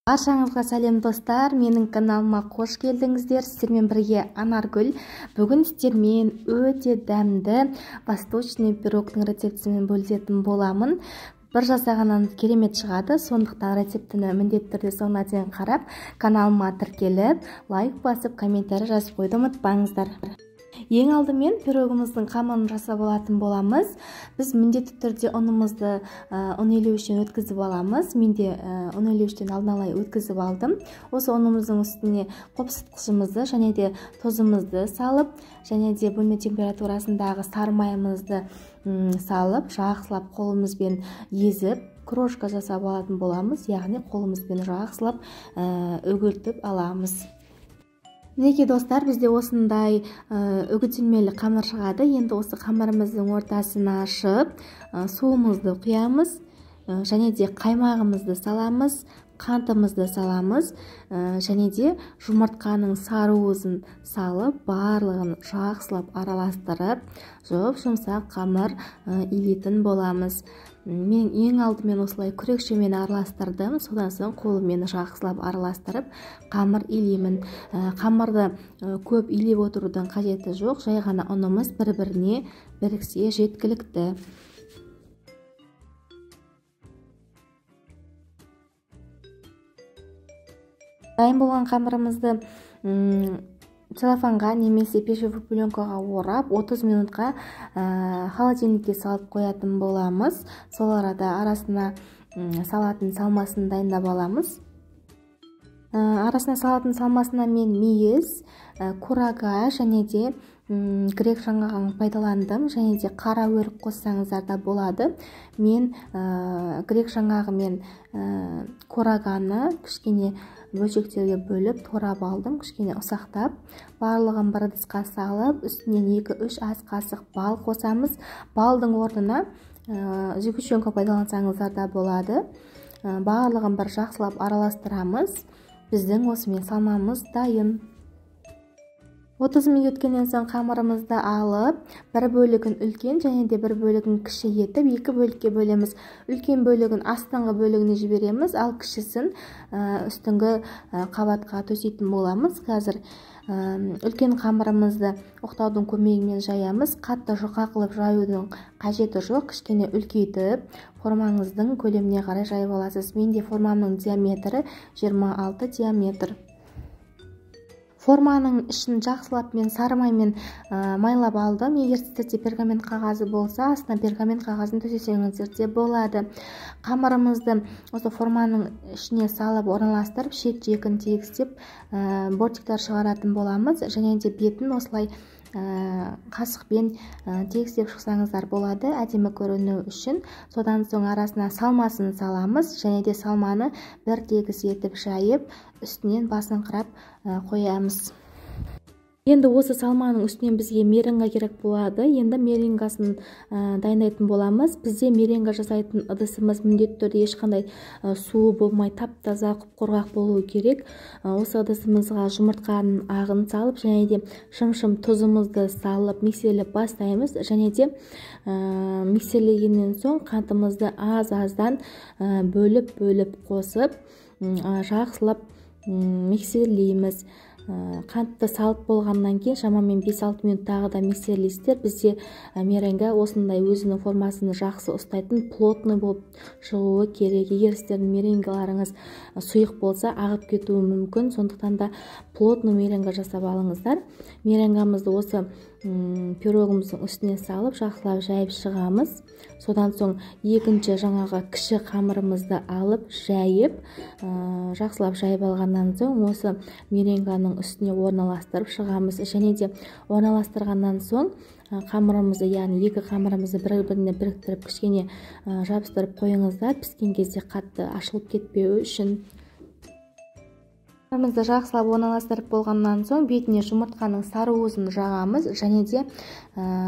Баршаңызға сәлем достар, менің каналыма қош келдіңіздер. Сіздермен бірге Анаргүл. Бүгін сіздермен өте дәмді восточный пирогтың рецептімен бөлісетін боламын. Бір жасағаннан керемет шығады, сондықтан рецептіні міндетті түрде соңына дейін қарап, каналыма тіркеліп, лайк басып, комментарий жазып қоюды ұмытпаңыздар. Ең алдымен пирогымыздың қамырын жасап алатын боламыз. Біз міндетті түрде ұнымызды ұн елеуіштен өткізіп аламыз. Мен де ұн елеуіштен алдын ала өткізіп алдым. Осы ұнымыздың үстіне қопсытқышымызды және де тұзымызды салып, және де бөлме температурасындағы сары майымызды салып, жақсылап қолымызбен езіп, крошка жасап алатын боламыз. Яғни қолымызбен жақсылап үгілтіп аламыз. Мінекей достар, бізде осындай үгітілмелі қамыр шығады. Енді осы қамырымыздың ортасын ашып, суымызды құямыз, және де қаймағымызды саламыз, қантымызды саламыз, және де жұмыртқаның сары уызын салып, барлығын жақсылап араластырып, жұп-жұмсақ қамыр илейтін боламыз. Мен ең алдымен осылай күрекшемен араластырдым, содан соң қолыммен жақсылап араластырып қамыр илеймін. Қамырды көп илеп отырудың қажеті жоқ, жай ғана ұнымыз бір-біріне біріксе жеткілікті. Дайын болған қамырымызды целлофанға немесе пищевой пленкаға орап 30 минутқа холодильникке салып қоятын боламыз. Сол арада арасына салатын салмасын дайындап аламыз. Арасына салатын салмасына мен мейіз, курага және де грек жаңғағын пайдаландым, және де қара өрік қоссаңыздар да болады. Мен грек жаңғағы мен кураганы кішкене бөлшектерге бөліп турап алдым, кішкене ұсақтап. Барлығын бір ыдысқа салып, үстінен 2-3 ас қасық бал қосамыз. Балдың орнына сгущенка пайдалансаңыздар да болады. Барлығын бір жақсылап араластырамыз. Біздің осымен салмамыз дайын. 30 минут өткеннен соң қамырымызды алып, бір бөлігін үлкен және де бір бөлігін кіші етіп, екі бөлікке бөлеміз. Үлкен бөлігін астыңғы бөлігіне жібереміз, ал кішісін үстіңгі қабатқа төсейтін боламыз. Қазір үлкен қамырымызды оқтаудың көмегімен жаямыз. Қатты жұқа қылып жаюдың қажеті жоқ, кішкене үлкейтіп, формаңыздың көлеміне қарай жайып аласыз. Менде формамның диаметрі 26 диаметр. Форманың ішін жақсылап мен сары маймен майлап алдым. Егер сіздерде пергамент қағазы болса, астына пергамент қағазын төсесеңіздер де болады. Қамырымызды осы форманың ішіне салып орналастырып, шет жиегін тегістеп, бортиктер шығаратын боламыз. Және де бетін осылай қасықпен тегістеп шықсаңыздар болады, әдемі көріну үшін. Содан соң арасына салмасын саламыз, және де салманы бір тегіс етіп жайып, үстінен басыңқырап қоямыз. Енді осы салманың үстінен бізге меренга керек болады. Енді меренгасын дайындайтын боламыз. Бізде меренга жасайтын ыдысымыз міндетті түрде ешқандай суы болмай, тап-таза, құп-құрғақ болуы керек. Осы ыдысымызға жұмыртқаның ағын салып, және де шым-шым тұзымызды салып миксерлеп бастаймыз. Және де миксерлегеннен соң қантымызды аз-аздан бөліп-бөліп қосып, жақсылап миксерлейміз. Қантты салып болғаннан кейін шамамен 5-6 минут тағы да миксерлейсіздер. Бізде меренга осындай өзінің формасын жақсы ұстайтын плотный болып шығуы керек. Егер сіздердің меренгаларыңыз сұйық болса, ағып кетуі мүмкін. Сондықтан да плотный меренга жасап алыңыздар. Меренгамызды осы пирогымыздың үстіне салып, жақсылап жайып шығамыз. Содан соң екінші жаңағы кіші қамырымызды алып, жайып, жақсылап жайып алғаннан соң осы меренганың үстіне орналастырып шығамыз. Және де орналастырғаннан соң қамырымызды, яғни екі қамырымызды бір-біріне біріктіріп, кішкене жабыстырып қойыңыздар, піскен кезде қатты ашылып кетпеуі үшін. Қамырымызды жақсылап орналастырып болғаннан соң бетіне жұмыртқаның сары уызын жағамыз, және де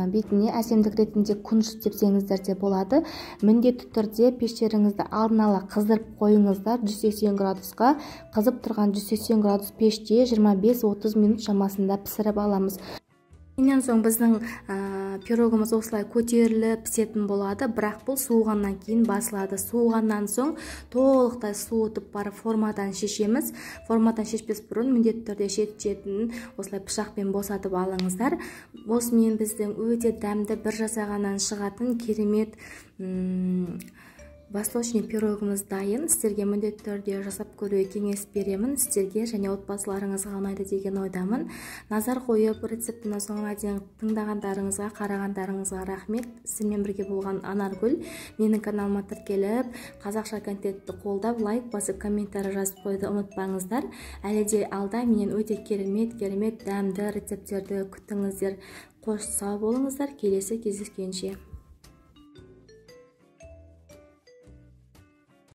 бетіне әсемдік ретінде күнжіт сепсеңіздер де болады. Міндетті түрде пештеріңізді алдын ала қыздырып қойыңыздар. 180 градусқа қызып тұрған 180 градус пеште 25-30 минут шамасында пісіріп аламыз. Менен соң біздің пирогымыз осылай көтеріліп пісетін болады, бірақ бұл суығаннан кейін басылады. Суығаннан соң толықтай суытып барып формадан шешеміз. Формадан шешпес бұрын міндетті түрде шет-шетін осылай пышақпен босатып алыңыздар. Осымен біздің өте дәмді, бір жасағаннан шығатын керемет восточный пирогымыз дайын. Сіздерге міндетті түрде жасап көруге кеңес беремін. Сіздерге және отбасыларыңызға ұнайды деген ойдамын. Назар қойып, рецептіні соңына дейін тыңдағандарыңызға, қарағандарыңызға рахмет. Сізбен бірге болған Анаргүл. Менің каналыма тіркеліп, қазақша контентті қолдап, лайк басып, комментарий жазып қоюды ұмытпаңыздар. Әлі де алда менен өте керемет дәмді рецепттерді күтіңіздер. Қош сау болыңыздар, келесі кездескенше.